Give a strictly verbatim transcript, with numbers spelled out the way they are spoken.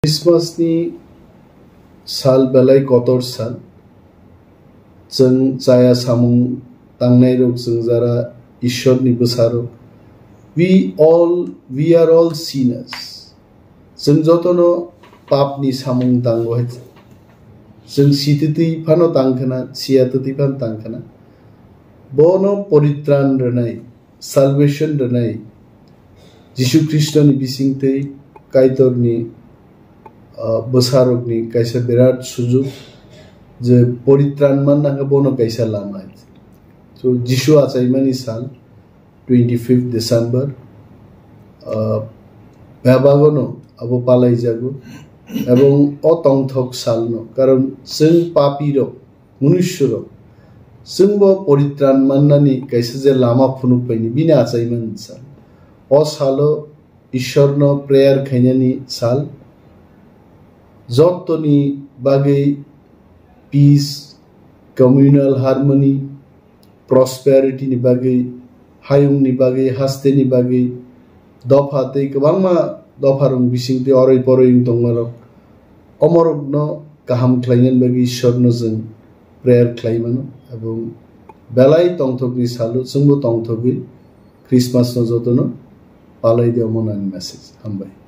Christmas ni sal belai kotor sal. Chwng chaya samung tangnai rok, chwng jara Ishwar ni bwsa rok. We all, we are all sinners. Chwng jotono pap ni samung tango hai. Chwng sititwi phano tangkhana, siya titwi phano tangkhana. Bono poritran rwnai, salvation rwnai, Jisu Khristo ni bisingtwi Kaitor ni, ah, bwsa rok ni kaisa birat sujuk, je poritran manna khe bono kaisa lama. So, Jisu achaimani sal, twenty fifth December, ah, bebagono abo palaijago, ebong o tongthok salno, karon chwng papi rok, Munusyorok, chwngbo poritran mannani kaisa je lama phunuk paini bini achaimani sal. O salo Ishwarno prayer khainani sal. Jottoni bagwi peace, communal harmony, prosperity ni bagwi, hayungni bagwi, hasteni bagwi, dopha tei kwbangma dopharokni bisingtwi oroi poroi wng tongmarok, omorokno kaham khlainani bagwi Ishwarno chwng prayer khlai mano, ebong belai tongthokni salo chwngbo tongthogwi Christmasno jotono palai di, omo nani message. Hambai.